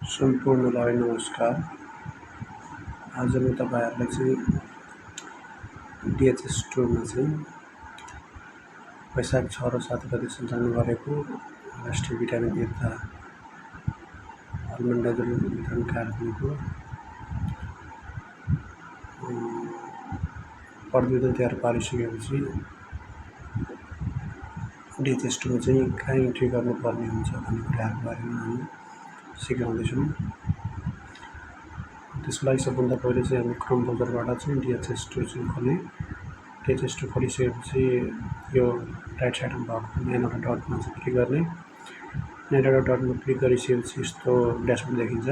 सम्पूर्णलाई नमस्कार। आज म तपाईहरुलाई चाहिँ DHS 2 मा चाहिँ वैशाख 6 र 7 गते सञ्चालन गरेको राष्ट्रिय भिटामिन A तथा अलमन्डाजल वितरण कार्यक्रमको प्रतिवेदन तयार पारिसकेपछि DHS 2 मा चाहिँ कहाँ इन्ट्री गर्नुपर्ने हुन्छ भन्ने कुराहरुको बारेमा हामी सिकाउँदैछौँ। त्यसको लागि सबभन्दा पहिले चाहिँ हामी क्रोम ब्राउजरबाट चाहिँ DHS 2 चाहिँ खोल्ने। DHS 2 खोलिसकेपछि यो राइट साइडमा भएको नयाँ डटमा चाहिँ क्लिक गर्ने। नयाँ डटमा क्लिक गरिसकेपछि यस्तो ड्यासबोर्ड देखिन्छ।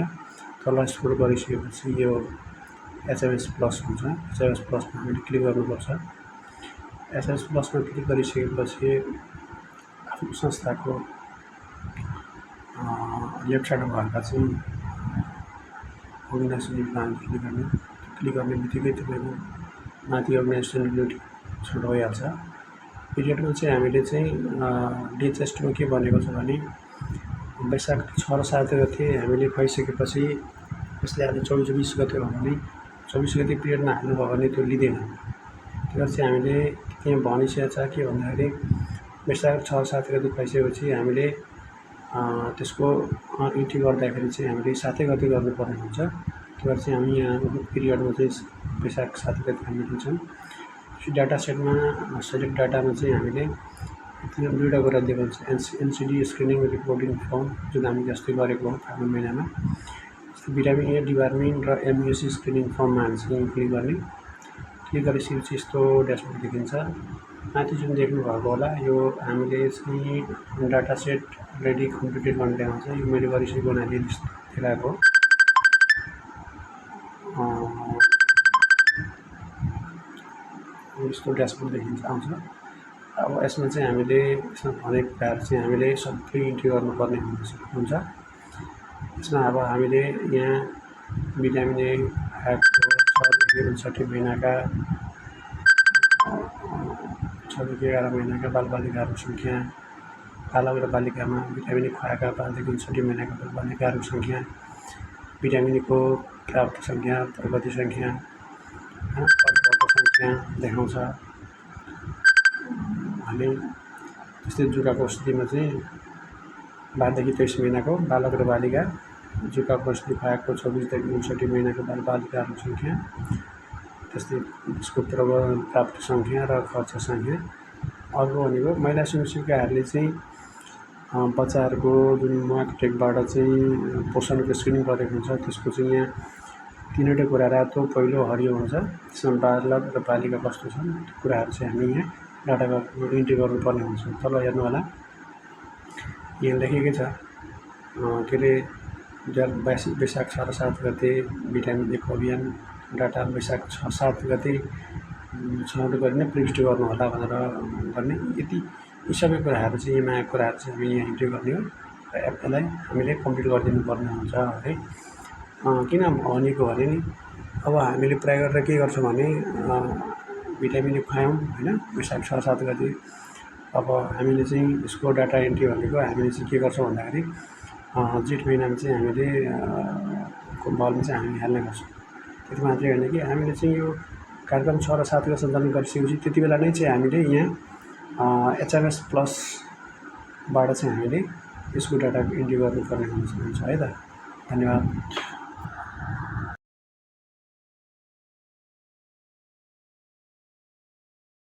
तल स्क्रोल गरिसकेपछि यो HMS प्लस हुन्छ। HMS प्लसमा हामीले क्लिक गर्नुपर्छ। HMS प्लसमा क्लिक गरिसकेपछि आफ्नो संस्थाको लेफ्ट साइडमा भएका चाहिँ अर्गनाइजेसन युनिटमा क्लिक गर्ने बित्तिकै तपाईको माथि अर्गनाइजेसन युनिट छुट भइहाल्छ। पिरियडमा चाहिँ हामीले चाहिँ DHS 2 मा के भनेको छ भने वैशाख 6 र 7 गते हामीले खुवाइसकेपछि यसले आज 24 गते हो भने 24 गते पिरियडमा हाल्नुभयो भने त्यो लिँदैन। त्यो चाहिँ हामीले त्यहाँ भनिसकेको छ के भन्दाखेरि वैशाख 6 7 गते खुवाइसकेपछि हामीले त्यसको इन्ट्री गर्दाखेरि चाहिँ हामीले 7 गते गर्नुपर्ने हुन्छ। त्यो चाहिँ हामी यहाँ पिरियडमा चाहिँ वैशाख 7 गते हामी दिन्छौँ। डाटा सेटमा सेलेक्ट डाटामा चाहिँ हामीले दुईटा कुरा दिएको हुन्छ। NCD स्क्रिनिङ रिपोर्टिङ फर्म जुन हामी जस्तै गरेको हो फागुन महिनामा। भिटामिन A डिपार्टमेन्ट र MUSC स्क्रिनिङ फर्ममा हामी चाहिँ क्लिक गर्ने। क्लिक गरिसकेपछि यस्तो ड्यासबोर्ड देखिन्छ। माथि जुन देख्नु भएको होला यो हामीले चाहिँ डाटा सेट अलरेडी कम्प्लिटेड गर्ने देखाउँछ। यो मैले गरिसकेको हुनाले देखाएको यस्तो ड्यासबोर्ड देखिन्छ आउँछ। अब यसमा चाहिँ हामीले यसमा भनेको कुराहरु चाहिँ हामीले सबै इन्ट्री गर्नुपर्ने हुन्छ। यसमा अब हामीले यहाँ भिटामिन A खाएको 6 देखि 59 महिनाका 6 देखि 11 महिनाका बालबालिकाहरूको संख्या, बालक र बालिकामा भिटामिन A खुवाएका 5 देखि 59 महिनाका बालबालिकाहरूको संख्या, भिटामिन A को प्राप्त संख्या, प्रगति संख्या, परिपक्व संख्या देखाउँछ। अनि त्यस्तै जुकाको स्थितिमा चाहिँ 12 देखि 23 महिनाको बालक र बालिका, जुकाको औषधि खुवाएको 24 देखि 59 महिनाको बालबालिकाहरूको संख्या, त्यस्तै त्यसको प्राप्त संख्या र खर्च संख्या। अर्को भनेको महिला शिशुकाहरूले चाहिँ बच्चाहरूको जुन मार्केटबाट चाहिँ पोषणको स्क्रिनिङ गरेको हुन्छ त्यसको चाहिँ यहाँ तीनवटा कुरा रातो, पहिलो, हरियो हुन्छ। त्यसमा बालक र बालिका कस्तो छन् त्यो कुराहरू चाहिँ हामी यहाँ डाटा इन्ट्री गर्नुपर्ने हुन्छ। तल हेर्नु होला यहाँ लेखेकै छ के अरे वैशाख 6 र 7 गते भिटामिन A को अभियान डाटा वैशाख 6 7 गते छनौट गर्ने प्रविष्ट गर्नु होला भनेर गर्ने। यति यी सबै कुराहरू चाहिँ यी नयाँ कुराहरू चाहिँ हामी यहाँ इन्ट्री गर्ने हो र यसलाई हामीले कम्प्लिट गरिदिनु पर्ने हुन्छ है। किन भनेको भने नि अब हामीले प्राय गरेर के गर्छौँ भने भिटामिन A खुवायौँ हैन वैशाख 6 7 गते। अब हामीले चाहिँ यसको डाटा इन्ट्री भनेको हामीले चाहिँ के गर्छौँ भन्दाखेरि जेठ महिनामा चाहिँ हामीले बलमा चाहिँ हामी हाल्ने गर्छौँ। त्यति मात्रै होइन कि हामीले चाहिँ यो कार्यक्रम 6 र 7 गते सञ्चालन गरिसकेपछि त्यति बेला नै चाहिँ हामीले यहाँ HMS प्लसबाट चाहिँ हामीले यसको डाटा इन्ट्री गर्नुपर्ने हुन्छ है त। धन्यवाद।